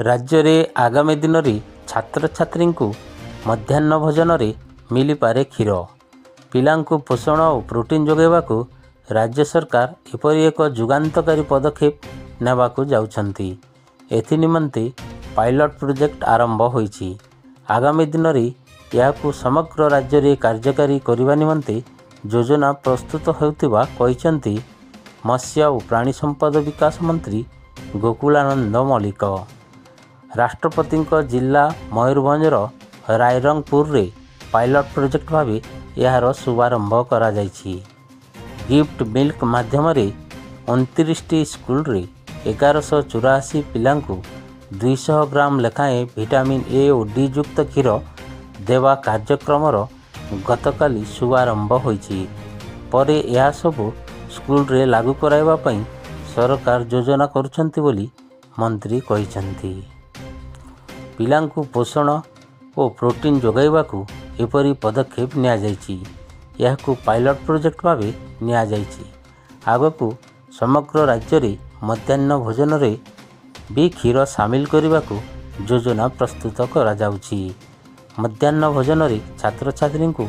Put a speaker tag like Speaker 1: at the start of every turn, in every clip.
Speaker 1: ରାଜ୍ୟରେ ଆଗାମୀ ଦିନରେ ଛାତ୍ରଛାତ୍ରୀଙ୍କୁ ମଧ୍ୟାହ୍ନ ଭୋଜନରେ ମିଳିପାରେ କ୍ଷୀର। ପିଲାଙ୍କୁ ପୋଷଣ ଓ ପ୍ରୋଟିନ୍ ଯୋଗାଇବାକୁ ରାଜ୍ୟ ସରକାର ଏପରି ଏକ ଯୁଗାନ୍ତକାରୀ ପଦକ୍ଷେପ ନେବାକୁ ଯାଉଛନ୍ତି। ଏଥିନିମନ୍ତେ ପାଇଲଟ୍ ପ୍ରୋଜେକ୍ଟ ଆରମ୍ଭ ହୋଇଛି। ଆଗାମୀ ଦିନରେ ଏହାକୁ ସମଗ୍ର ରାଜ୍ୟରେ କାର୍ଯ୍ୟକାରୀ କରିବା ନିମନ୍ତେ ଯୋଜନା ପ୍ରସ୍ତୁତ ହେଉଥିବା କହିଛନ୍ତି ମତ୍ସ୍ୟ ଓ ପ୍ରାଣୀ ସମ୍ପଦ ବିକାଶ ମନ୍ତ୍ରୀ ଗୋକୁଳାନନ୍ଦ ମଲ୍ଲିକ। ରାଷ୍ଟ୍ରପତିଙ୍କ ଜିଲ୍ଲା ମୟୂରଭଞ୍ଜର ରାଇରଙ୍ଗପୁରରେ ପାଇଲଟ୍ ପ୍ରୋଜେକ୍ଟ ଭାବେ ଏହାର ଶୁଭାରମ୍ଭ କରାଯାଇଛି। ଗିଫ୍ଟ ମିଲ୍କ ମାଧ୍ୟମରେ 29ଟି ସ୍କୁଲରେ 1184 ପିଲାଙ୍କୁ 200 ଗ୍ରାମ ଲେଖାଏଁ ଭିଟାମିନ୍ ଏ ଓ ଡି ଯୁକ୍ତ କ୍ଷୀର ଦେବା କାର୍ଯ୍ୟକ୍ରମର ଗତକାଲି ଶୁଭାରମ୍ଭ ହୋଇଛି। ପରେ ଏହା ସବୁ ସ୍କୁଲରେ ଲାଗୁ କରାଇବା ପାଇଁ ସରକାର ଯୋଜନା କରୁଛନ୍ତି ବୋଲି ମନ୍ତ୍ରୀ କହିଛନ୍ତି। ପିଲାଙ୍କୁ ପୋଷଣ ଓ ପ୍ରୋଟିନ୍ ଯୋଗାଇବାକୁ ଏପରି ପଦକ୍ଷେପ ନିଆଯାଇଛି। ଏହାକୁ ପାଇଲଟ୍ ପ୍ରୋଜେକ୍ଟ ଭାବେ ନିଆଯାଇଛି। ଆଗକୁ ସମଗ୍ର ରାଜ୍ୟରେ ମଧ୍ୟାହ୍ନ ଭୋଜନରେ ବି କ୍ଷୀର ସାମିଲ କରିବାକୁ ଯୋଜନା ପ୍ରସ୍ତୁତ କରାଯାଉଛି। ମଧ୍ୟାହ୍ନ ଭୋଜନରେ ଛାତ୍ରଛାତ୍ରୀଙ୍କୁ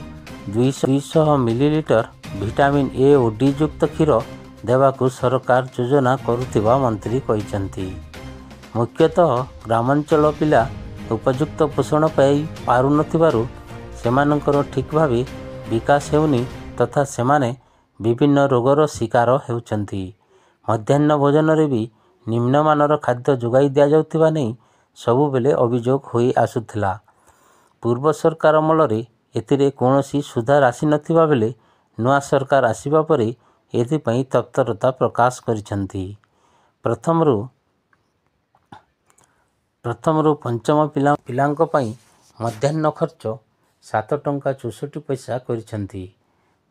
Speaker 1: 200 millilitre vitamin A O D ଯୁକ୍ତ କ୍ଷୀର ଦେବାକୁ ସରକାର ଯୋଜନା କରୁଥିବା ମନ୍ତ୍ରୀ କହିଛନ୍ତି। ମୁଖ୍ୟତଃ ଗ୍ରାମାଞ୍ଚଳ ପିଲା ଉପଯୁକ୍ତ ପୋଷଣ ପାଇ ପାରୁନଥିବାରୁ ସେମାନଙ୍କର ଠିକ୍ ଭାବେ ବିକାଶ ହେଉନି ତଥା ସେମାନେ ବିଭିନ୍ନ ରୋଗର ଶିକାର ହେଉଛନ୍ତି। ମଧ୍ୟାହ୍ନ ଭୋଜନରେ ବି ନିମ୍ନମାନର ଖାଦ୍ୟ ଯୋଗାଇ ଦିଆଯାଉଥିବା ନେଇ ସବୁବେଳେ ଅଭିଯୋଗ ହୋଇ ଆସୁଥିଲା। ପୂର୍ବ ସରକାର ଅମଳରେ ଏଥିରେ କୌଣସି ସୁଧାର ଆସିନଥିବା ବେଳେ ନୂଆ ସରକାର ଆସିବା ପରେ ଏଥିପାଇଁ ତତ୍ପରତା ପ୍ରକାଶ କରିଛନ୍ତି। ପ୍ରଥମରୁ ପଞ୍ଚମ ପିଲାଙ୍କ ପାଇଁ ମଧ୍ୟାହ୍ନ ଖର୍ଚ୍ଚ 7 ଟଙ୍କା 64 ପଇସା କରିଛନ୍ତି।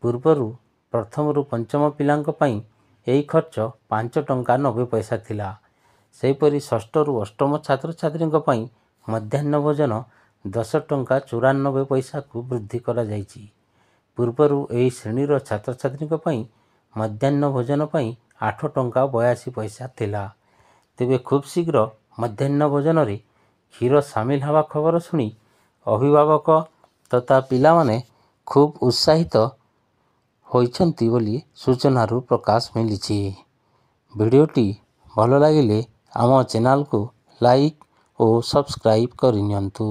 Speaker 1: ପୂର୍ବରୁ ପ୍ରଥମରୁ ପଞ୍ଚମ ପିଲାଙ୍କ ପାଇଁ ଏହି ଖର୍ଚ୍ଚ 5 ଟଙ୍କା 90 ପଇସା ଥିଲା। ସେହିପରି ଷଷ୍ଠରୁ ଅଷ୍ଟମ ଛାତ୍ରଛାତ୍ରୀଙ୍କ ପାଇଁ ମଧ୍ୟାହ୍ନ ଭୋଜନ 10 ଟଙ୍କା 94 ପଇସାକୁ ବୃଦ୍ଧି କରାଯାଇଛି। ପୂର୍ବରୁ ଏହି ଶ୍ରେଣୀର ଛାତ୍ରଛାତ୍ରୀଙ୍କ ପାଇଁ ମଧ୍ୟାହ୍ନ ଭୋଜନ ପାଇଁ 8 ଟଙ୍କା 82 ପଇସା ଥିଲା। ତେବେ ଖୁବ୍ ଶୀଘ୍ର ମଧ୍ୟାହ୍ନ ଭୋଜନରେ କ୍ଷୀର ସାମିଲ ହେବା ଖବର ଶୁଣି ଅଭିଭାବକ ତଥା ପିଲାମାନେ ଖୁବ୍ ଉତ୍ସାହିତ ହୋଇଛନ୍ତି ବୋଲି ସୂଚନାରୁ ପ୍ରକାଶ ମିଳିଛି। ଭିଡ଼ିଓଟି ଭଲ ଲାଗିଲେ ଆମ ଚ୍ୟାନେଲକୁ ଲାଇକ୍ ଓ ସବସ୍କ୍ରାଇବ୍ କରିନିଅନ୍ତୁ।